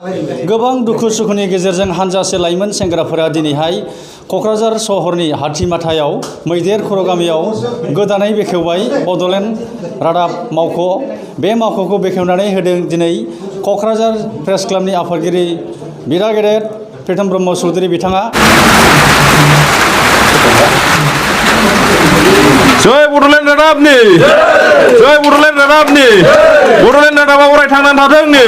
गोबां दुखु सुखुनि गेजेरजों हानजासे लाइमोन सेंग्राफोरा दिनैहाय क'क्राझार सहरनि हाथिमाथायाव मैदेर खर' गामियाव गोदानै बेखेवबाय बड'लेण्ड रादाब मावख'। बे मावख'खौ बेखेवनानै होदों दिनै क'क्राझार प्रेस क्लाबनि आफादगिरि बिदा गेदेर प्रितम ब्रह्म चौधुरी बिथाङा। जय बड'लेण्ड रादाबनि जय बड'लेण्ड रादाबनि बड'लेण्ड रादाबा अराय थांनानै थाथों नै।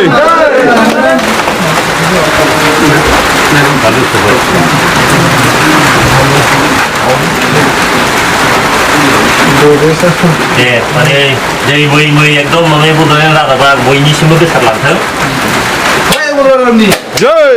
दे माने जै मै एकदम माने बड'लेण्ड रादाबा बयनिसिमबो गोसारलांथों। जय बड'लेण्ड रादाबनि जय।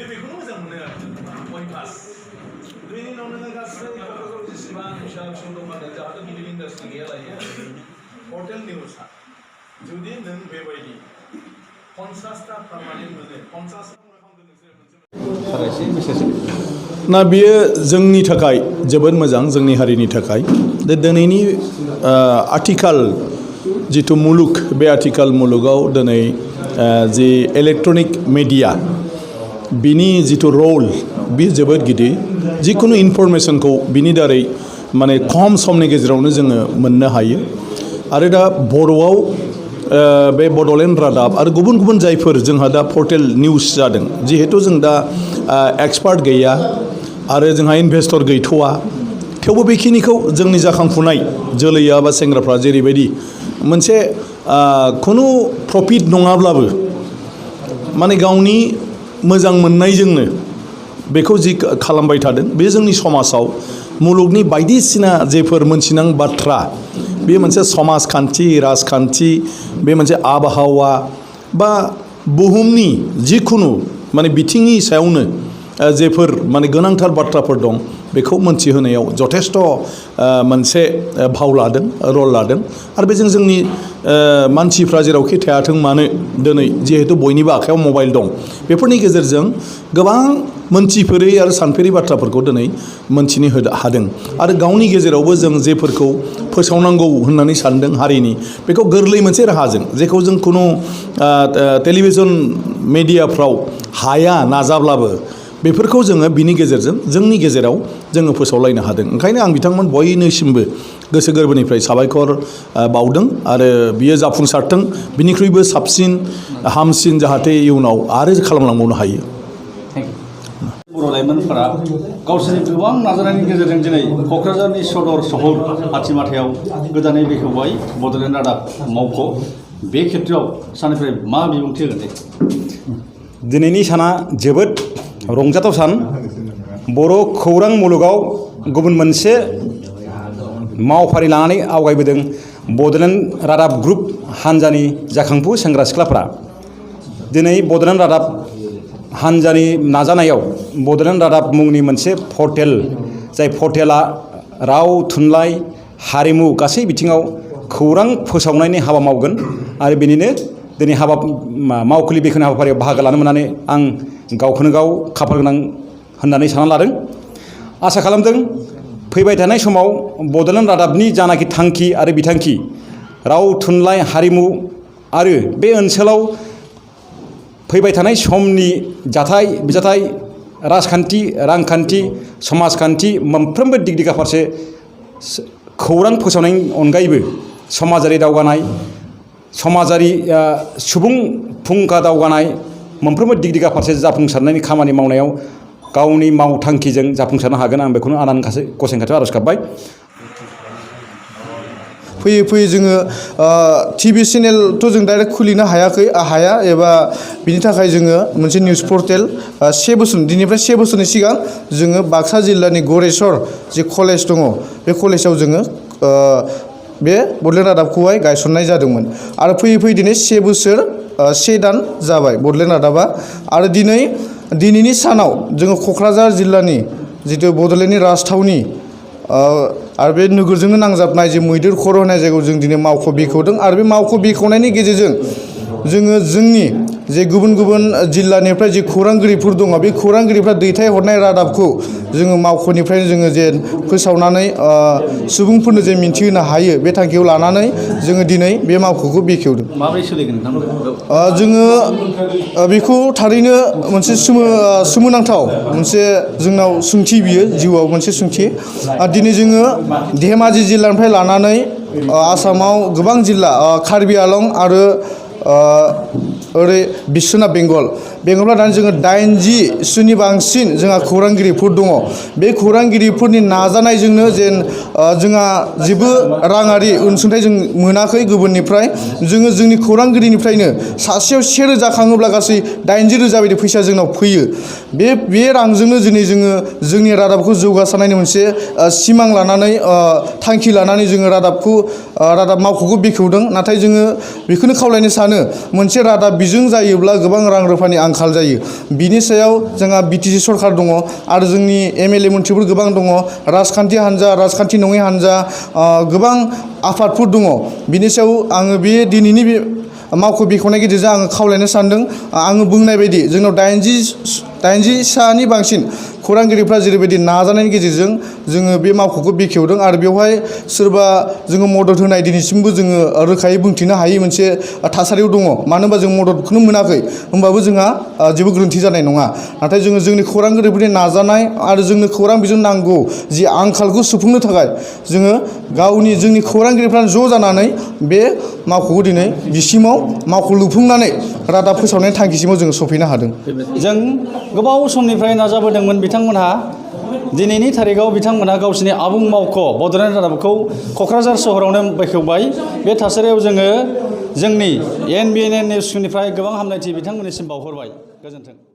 बेखौनो मोजां मोनो आरो पइन्ट क्लास बेनि उनाव नोङो गासै क'क्राझाराव जेसेबां फिसा फिसौ दं आरो जाहाथे गिदिर इन्डास्ट्रि गैया लायो पर्टेल निउसआ जुदि नों बेबायदि 50टा पार्मानेन्ट मोनो 50 ना बियो जोंनि थाखाय जोबोद मोजां जोंनि हारिनि थाखाय दिनैनि आथिखाल जिथु मुलुग बे आथिखाल मुलुगाव दिनै जि इलेक्ट्रनिक मिडिया बिनि जिथु रल बे जोबोद गिदिर जिखुनु इनफरमेशनखौ बिनि दारै माने खम समनि गेजेरावनो जोङो मोननो हायो आरो दा बर'आव बे बड'लेण्ड रादाब आरो गुबुन गुबुन जायफोर जोंहा दा पर्टेल निउस जादों जिहेतु जों दा एक्सपार्ट गैया आरो जोंहा इनभेस्टर गैथ'वा थेवबो बेखिनिखौ जोंनि जाखांफुनाय जोलैया बा सेंग्राफ्रा जेरैबायदि मोनसे खुनु प्रफिट नङाब्लाबो माने गावनि मोजां मोननायजोंनो बेखौ जि खालामबाय थादों बे जोंनि समाजाव मुलुगनि बायदिसिना जेफोर मोनथिनां बाथ्रा बे मोनसे समाजखान्थि राजखान्थि बे मोनसे आबहावा बा बुहुमनि जिखुनु माने बिथिंनि सायावनो जेफोर माने गोनांथार बाथ्राफोर दं बेखौ मोनथिहोनायाव जथेस्थ' मोनसे भाव लादों रल लादों आरो बेजों जोंनि मानसिफ्रा जेरावखि थायाथों मानो दिनै जिहेतु बयनिबो आखायाव मबाइल दं बेफोरनि गेजेरजों गोबां मोनथिफेरै आरो सानफेरै बाथ्राफोरखौ दिनै मोनथिनो हादों आरो गावनि गेजेरावबो जों जेफोरखौ फोसावनांगौ होननानै सानदों हारिनि बेखौ गोरलै मोनसे राहाजों जेखौ जों खुनु टेलिभिजन मिडियाफ्राव हाया नाजाब्लाबो बेफोरखौ जोङो बिनि गेजेरजों जोंनि गेजेराव जोङो फोसावलायनो हादों। ओंखायनो आं बिथांमोन बयनिसिमबो गोसो गोरबोनिफ्राय साबायखर बावदों आरो बियो जाफुंसारथों बिनिख्रुइबो साबसिन हामसिन जाहाथे इयुनाव आरो खालामलांबावनो हायो। बर' लाइमोनफोरा गावसोरनि गोबां नाजानायनि गेजेरजों दिनै क'क्राझारनि सदर सहर हाथिमाथायाव गोदानै बेखेवबाय बड'लेण्ड रादाब मावख'। बे खेत्रआव साननिफ्राय मा बिबुंथि होगोन दे? दिनैनि साना जोबोद रंजाथाव सान। बर' खौरां मुलुगाव गुबुन मोनसे मावफारि लानानै आवगायबोदों बड'लेण्ड रादाब ग्रुप हानजानि जाखांफु सेंग्रा सिख्लाफोरा। दिनै बड'लेण्ड रादाब हानजानि नाजानायाव बड'लेण्ड रादाब मुंनि मोनसे पर्टेल जाय पर्टेला राव थुनलाइ हारिमु गासै बिथिङाव खौरां फोसावनायनि हाबा मावगोन आरो बेनिनो दिनै मावखुलि बेखेवनाय हाबाफारियाव बाहागो लानो मोननानै आं गावखौनो गाव खाफाल गोनां होननानै सानना लादों। आसा खालामदों फैबाय थानाय समाव बड'लेण्ड रादाबनि जानाखि थांखि आरो बिथांखि राव थुनलाइ हारिमु आरो बे ओनसोलाव फैबाय थानाय समनि जाथाय बिजाथाय राजखान्थि रांखान्थि समाजखान्थि मोनफ्रोमबो दिग दिगा फारसे खौरां फोसावनायनि अनगायैबो समाजारि दावगानाय समाजारि सुबुं फुंखा दावगानाय मोनफ्रोमबो दिग दिगा फारसे जाफुंसारनायनि खामानि मावनायाव गावनि मावथांखिजों जाफुंसारनो हागोन आं बेखौनो आनान गसाइनि खाथियाव आर'ज गाबबाय। फैयै फैयै जोङो टिभि चेनेलथ' जों डाइरेक्ट खुलिनो हाया एबा बिनि थाखाय जोङो मोनसे निउस पर्टेल दिनैनिफ्राय 7 बोसोरनि सिगां जोङो बाक्सा जिल्लानि गरेस्वर जे कलेज दङ बे कलेजाव जोङो बे बड'लेण्ड रादाबखौहाय गायसननाय जादोंमोन आरो फैयै फैयै दिनै 7 बोसोर 1 दान जाबाय बड'लेण्ड रादाबा आरो दिनैनि सानाव जोङो क'क्राझार जिल्लानि जितु बड'लेण्डनि राजथावनि आरो बे नोगोरजोंनो नांजाबनाय जे मैदेर खर' होनाय जायगायाव जों दिनै मावख' बेखेवदों आरो बे मावख' बेखेवनायनि गेजेरजों जोङो जोंनि जे गुबुन गुबुन जिल्लानिफ्राय जे खौरांगिरिफोर दङ बे खौरांगिरिफ्रा दैथायहरनाय रादाबखौ जोङो मावख'निफ्रायनो जोङो जे फोसावनानै सुबुंफोरनो जे मिन्थिहोनो हायो बे थांखिखौ लानानै जोङो दिनै बे मावख'खौ बेखेवदों। माबोरै सोलिगोन नोंथां? जोङो बेखौ थारैनो मोनसे सोमोनांथाव मोनसे जोंनाव सोंथि बियो जिउआव मोनसे सोंथि। दिनै जोङो धेमाजि जिल्लानिफ्राय लानानै आसामाव गोबां जिल्ला कार्बि आलं आरो ओरै बिश्वनाथ बेंगलफ्रा दानि जोङो 80नि बांसिन जोंहा खौरांगिरिफोर दङ। बे खौरांगिरिफोरनि नाजानायजोंनो जेन जोंहा जेबो राङारि अनसुंथाइ जों मोनाखै गुबुननिफ्राय। जोङो जोंनि खौरांगिरिनिफ्रायनो सासेयाव 1000 खाङोब्ला गासै 80,000 बायदि फैसा जोंनाव फैयो। बे रांजोंनो दिनै जोङो जोंनि रादाबखौ जौगासारनायनि मोनसे सिमां लानानै थांखि लानानै जोङो रादाब मावख'खौ बेखेवदों। नाथाय जोङो बेखौनो खावलायनो सानो मोनसे रादाब बिजों जायोब्ला गोबां रां रुफानि आंखाल जायो। बिनि सायाव जोंहा बिटिसि सरकार दङ आरो जोंनि एमएलए मन्थ्रिफोर गोबां दङ, राजखान्थि हान्जा, राजखान्थि नङि हान्जा, गोबां आफादफोर दङ। बिनि सायाव आङो बे दिनैनि बे मावख' बेखेवनायनि गेजेरजों आङो खावलायनो सानदों। आङो बुंनाय बायदि जोंनाव 80सानि बांसिन खौरांगिरिफ्रा जेरैबायदि नाजानायनि गेजेरजों जोङो बे मावख'खौ बेखेवदों आरो बेवहाय सोरबा जोङो मदद होनाय दिनैसिमबो जोङो रोखायै बुंथिनो हायै मोनसे थासारियाव दङ। मानो होनबा जों मददखौनो मोनाखै होमबाबो जोंहा जेबो गोरोन्थि जानाय नङा। नाथाय जोङो जोंनि खौरांगिरिफोरनि नाजानाय आरो जोंनो खौरां बिजों नांगौ जि आंखालखौ सुफुंनो थाखाय जोङो जोंनि खौरांगिरिफ्रा ज' जानानै बे मावख'खौ दिनै बिसिमाव मावख' लुफुंनानै रादाब फोसावनायनि थांखिसिमाव जोङो सफैनो हादों। जों गोबाव समनिफ्राय नाजाबोदोंमोन बिथांमोनहा दिनैनि थारिखआव बिथांमोनहा गावसिनि आबुं मावख' बड'लेण्ड रादाबखौ क'क्राझार सहरावनो बेखेवबाय। बे थासारियाव जोङो जोंनि NBN निउसनिफ्राय गोबां हामलायथि बिथांमोननिसिम बावहरबाय। गोजोन्थों।